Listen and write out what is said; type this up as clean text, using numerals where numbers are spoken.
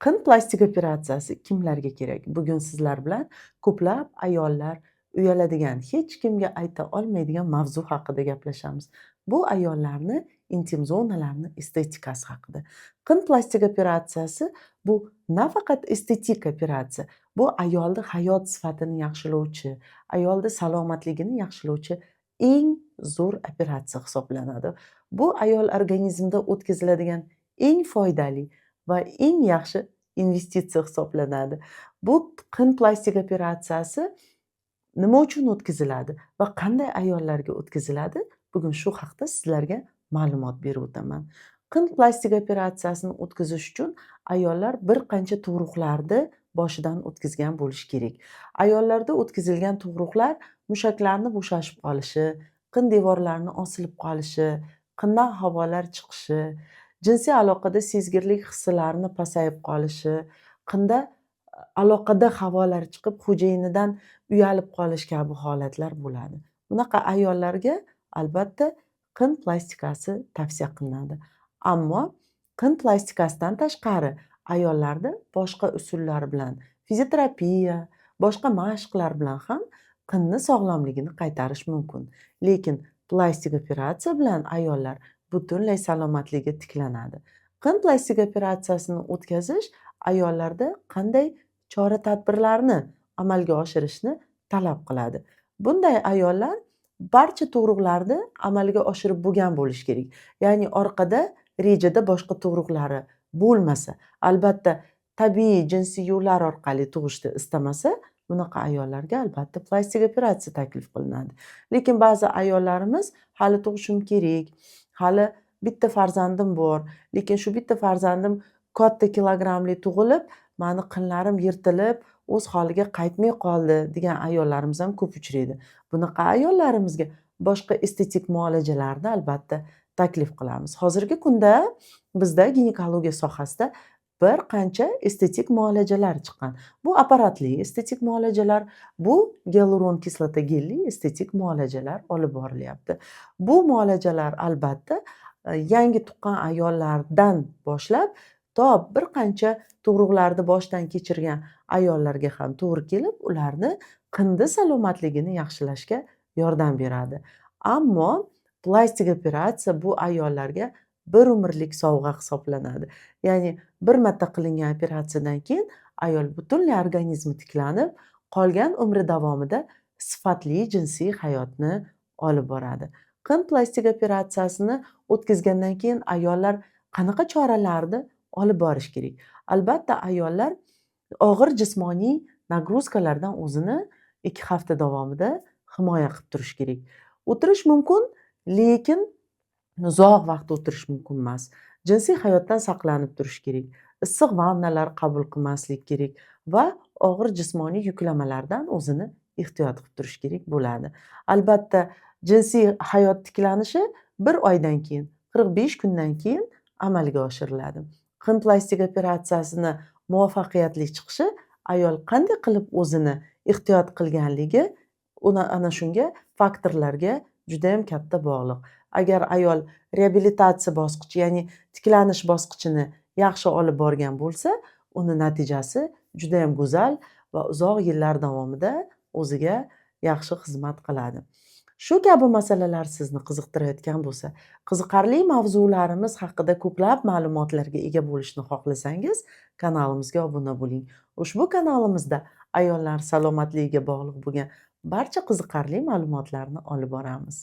Qin plastik operatsiyasi kimlarga kerak? Bugun sizlar bilan ko'plab ayollar uyaladigan, hech kimga ayta olmaydigan mavzu haqida gaplashamiz. Bu ayollarni intim zonalarini estetikasi haqida. Qin plastik operatsiyasi bu nafaqat estetik operatsiya, bu ayolni hayot sifatini yaxshilovchi, ayolni salomatligini yaxshilovchi eng zo'r operatsiya hisoblanadi. Bu ayol organizmida o'tkaziladigan eng foydali va eng yaxshi investitsiya hisoblanadi. Bu qin plastik operatsiyasi nima uchun o'tkaziladi va qanday ayollarga o'tkaziladi? Bugun shu haqda sizlarga ma'lumot berib o'taman. Qin plastik operatsiyasini o'tkazish uchun ayollar bir qancha tug'ruqlarni boshidan o'tkazgan bo'lishi kerak. Ayollarda o'tkazilgan tug'ruqlar mushaklarni bo'shashib qolishi, qin devorlarini osilib qolishi, qindan havolar chiqishi, jinsiy aloqada sezgirlik hissilarini pasayib qolishi, qinda aloqada havolar chiqib, xo'jayinidan uyalib qolish kabi holatlar bo'ladi. Bunaqa ayollarga albatta qin plastikasi tavsiya qilinadi. Ammo qin plastikasidan tashqari ayollarda boshqa usullar bilan, fizioterapiya, boshqa mashqlar bilan ham qinni sog'lomligini qaytarish mumkin. Lekin plastik operatsiya bilan ayollar butunlay salomatligi tiklanadi. Qin plastik operatsiyasini o'tkazish ayollarda qanday chora-tadbirlarni amalga oshirishni talab qiladi? Bunday ayollar barcha tug'ruqlarni amalga oshirib bo'lgan bo'lishi kerak. Ya'ni orqada rejada boshqa tug'ruqlari bo'lmasa, albatta tabiiy jinsiy yo'llar orqali tug'ishni istamasa, bunaqa ayollarga albatta plastik operatsiya taklif qilinadi. Lekin ba'zi ayollarimiz hali tug'ishim kerak, hali bitta farzandim bor, lekin shu bitta farzandim katta kilogrammli tug'ilib, mani qinlarim yirtilib, o'z holiga qaytmay qoldi degan ayollarimiz ham ko'p uchraydi. Bunaqa ayollarimizga boshqa estetik muolajalarni albatta taklif qilamiz. Hozirgi kunda bizda ginekologiya sohasida bir qancha estetik muolajalar chiqqan. Bu apparatli estetik muolajalar, bu gialuron kislota gelli estetik muolajalar olib borilyapti. Bu muolajalar albatta yangi tuqqan ayollardan boshlab to bir qancha tug'ruqlarni boshdan kechirgan ayollarga ham to'g'ri kelib, ularni qindi salomatligini yaxshilashga yordam beradi. Ammo plastik operatsiya bu ayollarga bir umrlik sovg'a hisoblanadi. Ya'ni bir marta qilingan operatsiyadan keyin ayol butunlay organizmi tiklanib, qolgan umri davomida sifatli jinsiy hayotni olib boradi. Qin plastik operatsiyasini o'tkazgandan keyin ayollar qanaqa choralarni olib borish kerak? Albatta ayollar og'ir jismoniy нагрузка lardan o'zini 2 hafta davomida himoya qilib turish kerak. O'tirish mumkin, lekin uzoq vaqt o'tirish mumkin emas. Jinsiy hayotdan saqlanib turish kerak. Issiq vannalar qabul qilmaslik kerak va og'ir jismoniy yuklamalardan o'zini ehtiyot qilib turish kerak bo'ladi. Albatta, jinsiy hayot tiklanishi 1 oydan keyin, 45 kundan keyin amalga oshiriladi. Qin plastik operatsiyasini muvaffaqiyatli chiqishi ayol qanday qilib o'zini ehtiyot qilganligi uni ana shunga faktorlarga judayam katta bog'liq. Agar ayol reabilitatsiya bosqichi, ya'ni tiklanish bosqichini yaxshi olib borgan bo'lsa, uni natijasi judayam go'zal va uzoq yillar davomida o'ziga yaxshi xizmat qiladi. Shu kabi masalalar sizni qiziqtirayotgan bo'lsa, qiziqarli mavzularimiz haqida ko'plab ma'lumotlarga ega bo'lishni xohlasangiz, kanalimizga obuna bo'ling. Ushbu kanalimizda ayollar salomatligiga bog'liq bo'lgan barcha qiziqarli ma'lumotlarni olib boramiz.